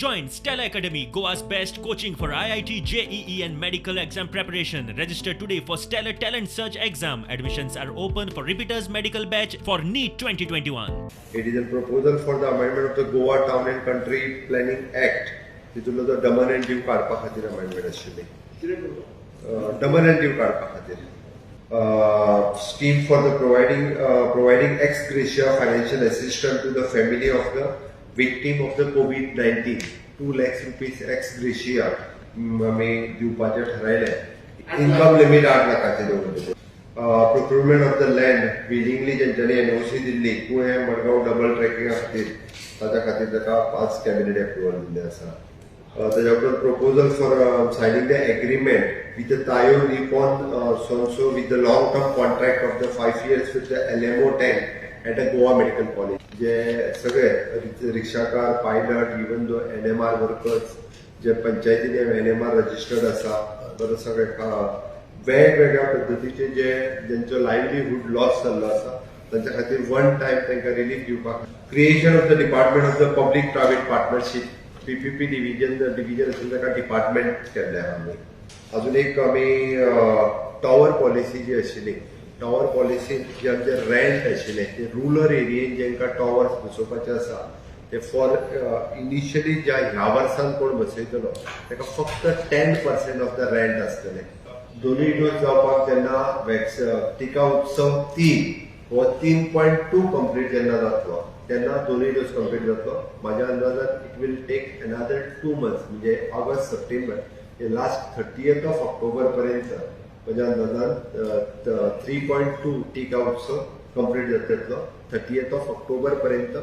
Join Stellar Academy, Goa's best coaching for IIT, JEE and medical exam preparation. Register today for Stellar Talent Search exam. Admissions are open for repeaters medical batch for NEET 2021. It is a proposal for the amendment of the Goa Town and Country Planning Act. तितूंतलो जो दमन and दीव काडपा खातीर amendment आशिल्ली, दमन and दीव काडपा खातीर. Scheme for the providing ex gratia financial assistance to the family of the victim of the COVID-19, ₹2 lakhs ex gratia आमी दिवपाचें ठरायलें. इन्कम लिमीट 8 लाखाचें दवरलें. Procurement of the land willingly जेंच्यांनी एनओसी दिल्ली कुळें मडगांव डबल ट्रॅकिंगा खातीर, ताच्या खातीर ताका पांच कॅबिनेट एप्रुवल दिल्लें आसा. ताच्या उपरांत proposal for signing the agreement with the Taiyo Nippon Sanso with the long term contract of the 5 years with the LMO tank at a Goa Medical College. जे सगळे रिक्षाकार, pilot, even though NMR workers, जे पंचायतीने NMR registered आसा, बरं सगळे वेगवेगळ्या पद्दतीचे जे जेंचो livelihood loss जाल्लो आसा, तांच्या खातीर वन टायम तांकां रिलीफ दिवपाक. Creation of the department of the public private partnership, PPP division आसून ताका डिपार्टमेंट केल्लें आहा आमी. अजून एक आमी टॉवर पॉलिसी जी आशिल्ली, टॉवर पॉलिसीन जे आमचे रेंट आशिल्ले ते रुरल एरियेन जेंकां टॉवर्स बसोवपाचे आसा, ते फॉर इनिशियली ज्या ह्या वर्सान कोण बसयतलो ताका फक्त 10% of the rent आसतलें. दोनूय डोस जावपाक जेन्ना वॅक्स टिका उत्सव 3 हो 3.2 कंप्लीट जेन्ना जातलो, तेन्ना दोनूय डोस कंप्लीट जातलो. म्हाज्या अंदाजान it will take another 2 months, म्हणजे ऑगस्ट, सप्टेंबर, हे लास्ट 30th of October पर्यंत म्हज्या अंदाजान 3.2 टिका उत्सव कंप्लीट जातलो, 30th of October पर्यंत.